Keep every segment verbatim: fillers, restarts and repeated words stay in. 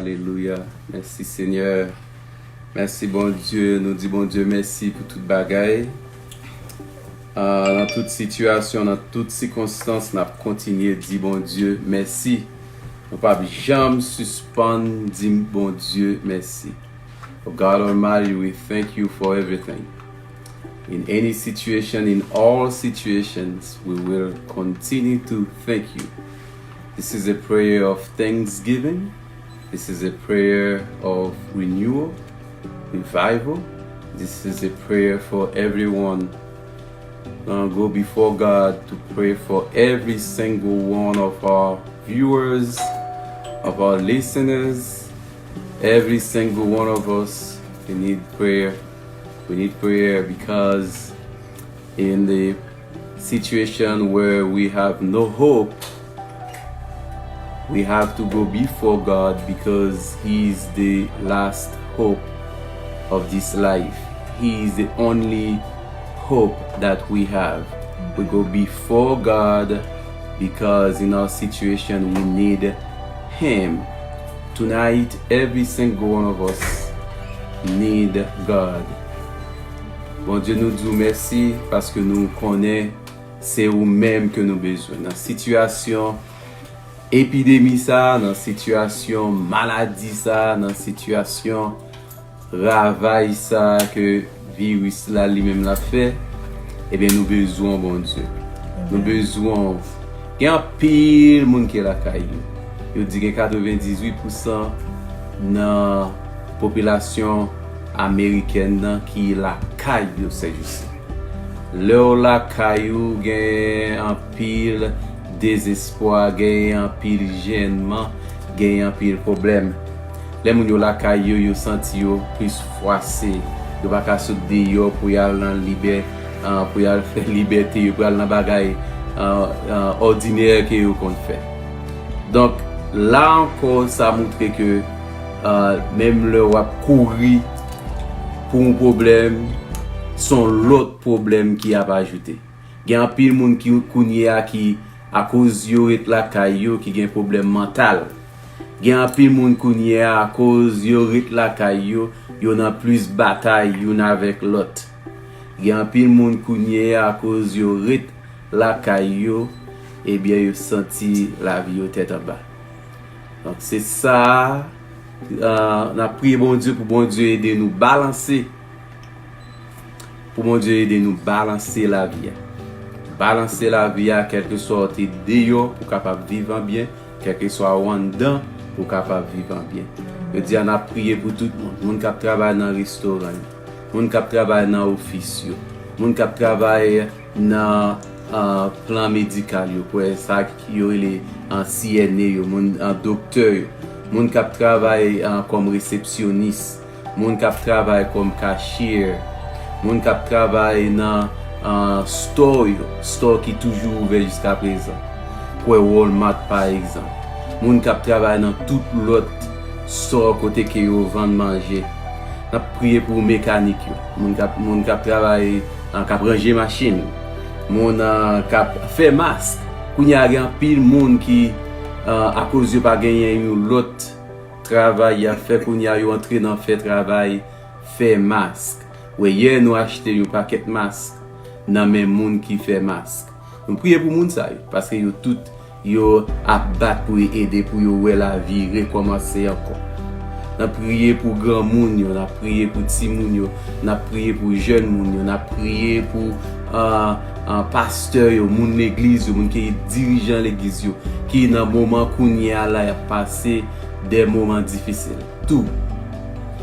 Alelouya. Mèsi, Senyè. Mèsi, Bondye. Nou di Bondye mèsi pou tout bagay. Ah, nan tout sitiyasyon, nan tout sikonstans, n ap kontinye di Bondye mèsi. Nou p ap janm sispann di Bondye mèsi. Oh God Almighty, we thank you for everything. In any situation, in all situations, we will continue to thank you. This is a prayer of thanksgiving. This is a prayer of renewal, revival. This is a prayer for everyone. We're gonna go before God to pray for every single one of our viewers, of our listeners, every single one of us. We need prayer. We need prayer because in the situation where we have no hope, we have to go before God because He is the last hope of this life. He is the only hope that we have. We go before God because in our situation we need Him. Tonight, every single one of us need God. Bondye, nou di w mèsi paske nou konnen se ou menm ke nou bezwen. Nan sitiyasyon epidemi sa, nan sitiyasyon maladi sa, nan sitiyasyon ravaj sa ke viris la li menm l ap fè, ebyen nou bezwen w, Bondye. Nou bezwen w. Gen anpil moun ki lakay yo. Yo di gen katrevendizuit pousan nan popilasyon amerikèn nan ki lakay yo sèjousi. Lè w lakay ou, gen anpil dezespwa, gen anpil jennman, gen anpil pwoblèm. Lè moun yo lakay yo, yo santi yo plis fwase. Yo pa ka sot deyò pou y al nan libè, ah, pou y al fè libète yo, pou y al nan bagay, ah, ah, òdinè ke yo konn fè. Donk, la ankò, sa montre ke, ah, menm lè w ap kouri pou yon pwoblèm, se yon lòt pwoblèm ki ap ajoute. Gen anpil moun ki kounye a ki, akoz yo ret lakay yo, ki gen pwoblèm mantal. Gen anpil moun kounye a, akoz yo ret lakay yo, yo nan plis batay youn avèk lòt. Gen anpil moun kounye a, akoz yo ret lakay yo, ebyen, yo santi lavi yo tèt anba. Donk, se sa, ah, n ap priye Bondye pou Bondye ede nou balanse, pou Bondye ede nou balanse lavi a. Balanse lavi a, kèlkeswa w te deyò, pou w kapab viv an byen, kèlkeswa w anndan, pou w kapab viv an byen. Jodi a, n ap priye pou tout moun. Moun k ap travay nan restoran yo, moun k ap travay nan ofis yo, moun k ap travay nan, ah, plan medikal yo, kwè sa k-, yo rele, ah, C N A yo, moun, ah, doktè yo, moun k ap travay, ah, kòm resepsyonis, moun k ap travay kòm kachye, moun k ap travay nan, ah, store yo, store ki toujou ouvè jiska prezan, kwè Walmart pa egzanp, moun k ap travay nan tout lòt store kote ke yo vann manje. N ap priye pou mekanik yo, moun k ap, moun k ap travay, ah, k ap ranje machin, moun, ah, k ap fè mask. Kounye a, gen anpil moun ki, ah, akoz yo pa genyen yon lòt travay y ap fè, kounye a yo antre nan fè travay fè mask. Wè, yè nou achte yon pakèt mask nan men moun ki fè mask. Nou priye pou moun sa yo, paske yo tout, yo ap bat pou yo ede, pou yo wè lavi rekòmanse ankò. N ap priye pou granmoun yo, n ap priye pou timoun yo, n ap priye pou jèn moun yo, n ap priye pou, ah, ah, pastè yo, moun legliz yo, moun ki dirijan legliz yo, ki nan moman kounye a la y ap pase de moman difisil tou.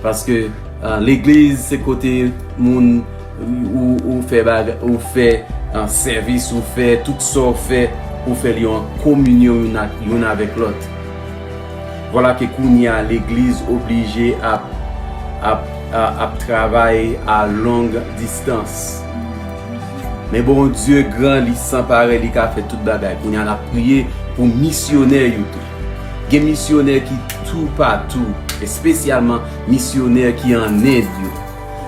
Paske, ah, legliz se kote moun ou, ou fè baga-, ou fè, ah, sèvis, ou fè tout sa w fè, ou fè l yo an kominyon youn ak, youn avèk lòt. Vwala ke kounye a legliz oblije ap, ap, a-, ap travay a long distans. Men Bondye gran, li san parèy, li ka fè tout bagay. Kounye a n ap priye pou misyonè yo tou. Gen misyonè ki toupatou, espesyalman misyonè ki an End yo,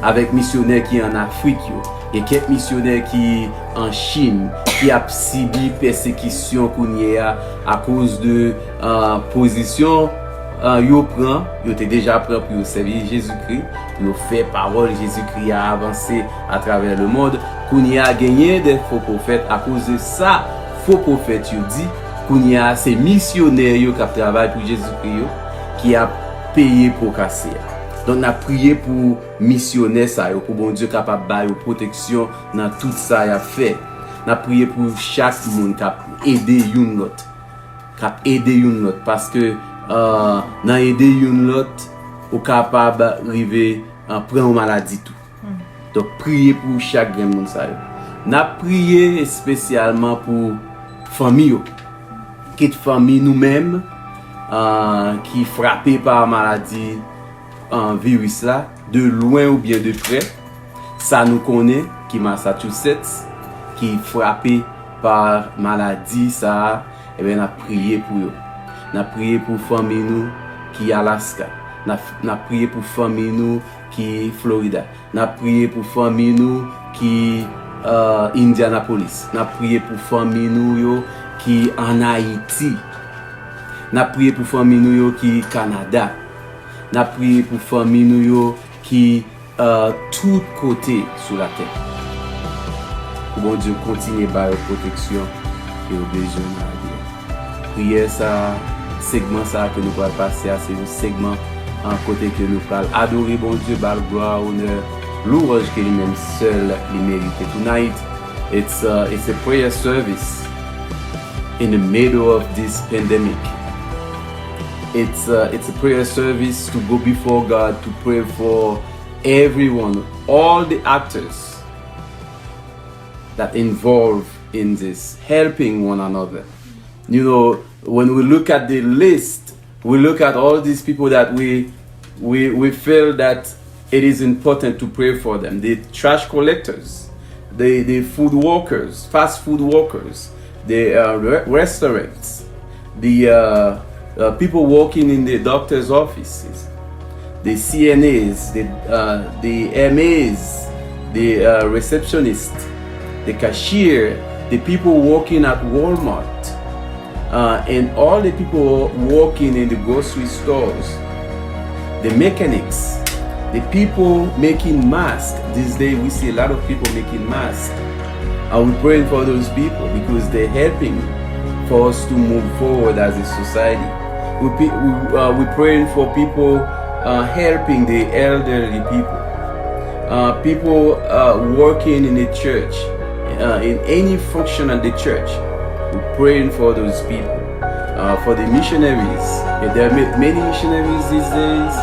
avèk misyonè ki an Afrik yo. Gen kèk misyonè ki an Chin, ki ap sibi pèsekisyon kounye a akoz de, ah, pozisyon ah, yo pran, yo te deja pran pou yo sèvi Jezikri, pou yo fè pawòl Jezikri a avanse atravè lemonn. Kounye a, genyen de fo pwofèt. Akoz de sa fo pwofèt yo di, kounye a, se misyonè yo k ap travay pou Jezikri yo ki ap peye po kase a. Donk, n ap priye pou misyonè sa yo, pou Bondye kapab ba yo pwoteksyon nan tout sa y ap fè. N ap priye pou chak moun k ap ede youn lòt, k ap ede youn lòt, paske, ah, nan ede youn lòt, ou kapab rive, ah, pran yon maladi tou. Donk, priye pou chak grenn moun sa yo. N ap priye espesyalman pou fanmi yo. Kit fanmi nou menm, ah, ki frape pa maladi, ah, viris la, de lwen oubyen de prè, sa nou konnen ki Massachusetts, ki frape pa maladi sa a, ebyen, n ap priye pou yo. N ap priye pou fanmi nou ki Alaska. N ap, n ap priye pou fanmi nou ki Florida. N ap priye pou fanmi nou ki, euh, Indianapolis. N ap priye pou fanmi nou yo ki ann Ayiti. N ap priye pou fanmi nou yo ki Kanada. N ap priye pou fanmi nou yo ki, euh, tout kote sou latè. Pou Bondye kontinye ba yo pwoteksyon ke yo bezwen nan lavi a. Priyè sa a, segman sa a ke nou pral pase a, se yon segman, ah, kote ke nou pral adore Bondye, ba l glwa, onè, louwanj ke li menm sèl li merite. Tonight, it's, uh, it's a prayer service in the middle of this pandemic. It's, uh, it's a prayer service to go before God to pray for everyone, all the actors that involved in this, helping one another. You know, when we look at the list, we look at all these people that we, we, we feel that it is important to pray for them. The trash collectors, the, the food workers, fast food workers, the, uh, re-, restaurants, the, uh, uh, people working in the doctor's offices, the C N As, the, uh, the M As, the, uh, receptionists, the cashier, the people working at Walmart, uh, and all the people working in the grocery stores, the mechanics, the people making masks. These days, we see a lot of people making masks. And we're praying for those people because they're helping for us to move forward as a society. We, pe- we, uh, we're praying for people, uh, helping the elderly people, uh, people, uh, working in the church, uh, in any function at the church. We're praying for those people. Uh, for the missionaries, and there are ma- many missionaries these days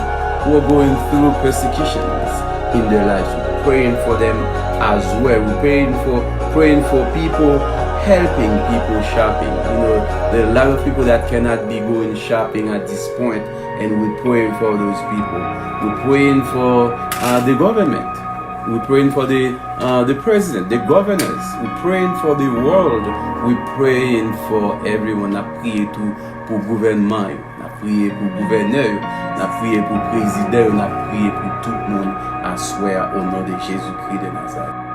who are going through persecutions in their lives. We're praying for them as well. We're praying for, praying for people helping people shopping. You know, there are a lot of people that cannot be going shopping at this point, and we're praying for those people. We're praying for, uh, the government. We're praying for the, uh, the president, the governors. We're praying for the world. We're praying for everyone. N ap priye tou pou gouvènman yo. N ap priye pou gouvènè yo. N ap priye pou prezidan yo. N ap priye pou tout moun aswè a, o non de Jezikri de Nazarèt.